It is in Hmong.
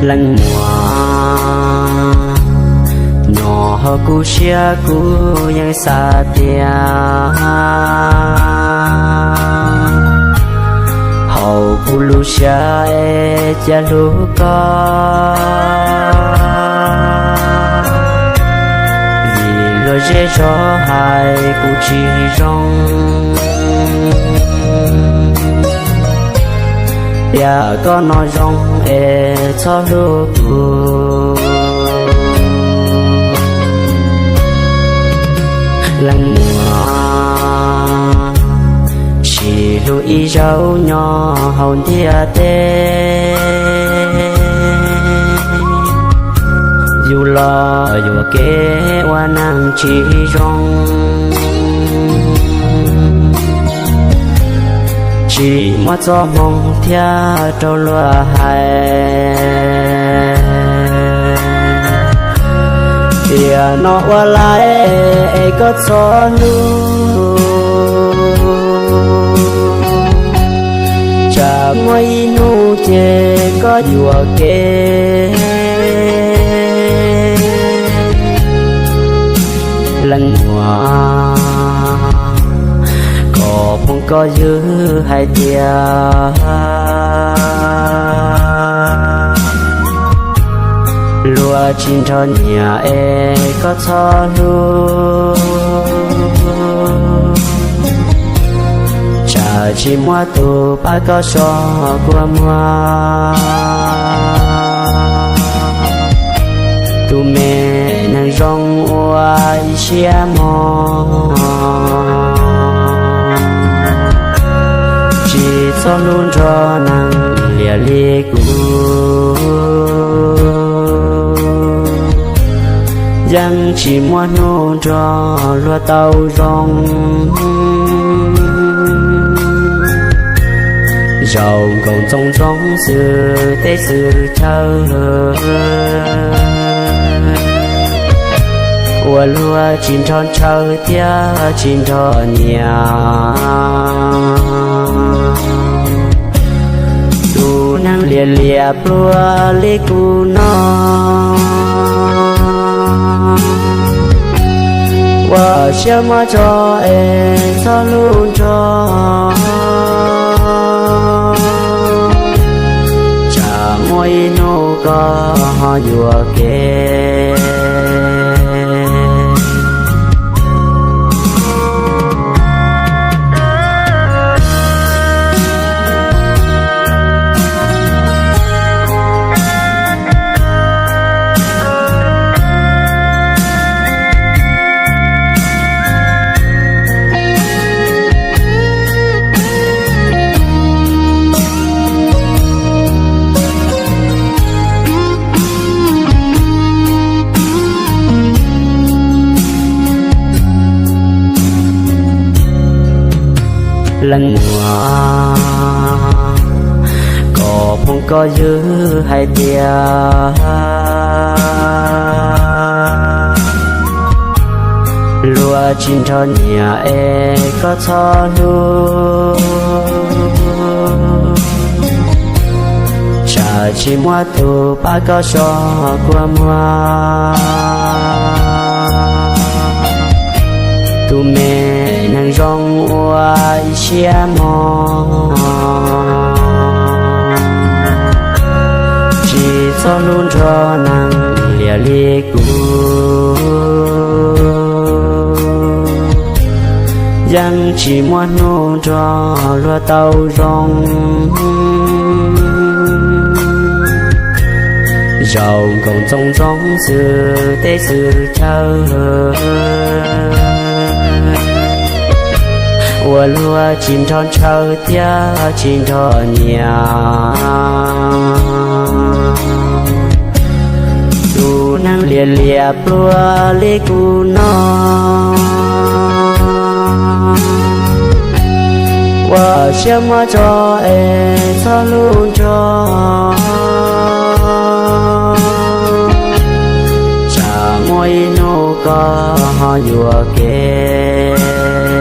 Leej muam, nyob hauv kuv siab kuv yeej xav tias hauv kuv lub siab es cia hlub koj, vim luag zej zog hais kuv tsis zoo. Tiam koj no zoo es txhob hlub kuv. Leej muam, sib hlub ib zaug nyob hauv ntiaj teb, yus los yuam kev ua neeg tsis zoo. Tsis muaj txoj hmoo thiab rau luag hais tias no ua lais es koj txhob hlub, tsam muaj ib hnub ces koj yuam kev. Leej muam, koj phooj koj ywg hais tias luag tsis nrog nyiam es koj txhob hlub, tsam tsis muaj tus pab koj so kua muag. Tus me neeg zoo ua ib siab mog, tsis txhob hlub nrog neeg liam li kuv, yeej tsis muaj hnub nrog luag tau zoo. Zaum nkaus ntxoov ntxoo xwm teb xwm chaw, ua luag tsis nrog ntshaw thiab tsis nrog nyiam. Tus neeg liam liam pluag li kuv no, ua siab muab tso es txhob hlub nrog, tsam muaj ib hnub koj ho yuam kev. Leej muam, koj phooj koj ywg hais tias luag tsis nrog nyiam es koj txhob hlub, tsam tsis muaj tus pab koj so kua muag. Tus me neeg zoo ua ib siab mog, tsis txhob hlub nrog neeg liam li kuv, yeej tsis muaj hnub nrog luag tau zoo. Zaum nkaus ntxoov ntxoo xwm teb xwm chaw, Ua luag tsis nrog ntshaw thiab tsis nrog nyiam, tus neeg liam liam pluag li kuv no, ua siab muab tso es txhob hlub nrog, tsam muaj ib hnub koj ho yuam kev.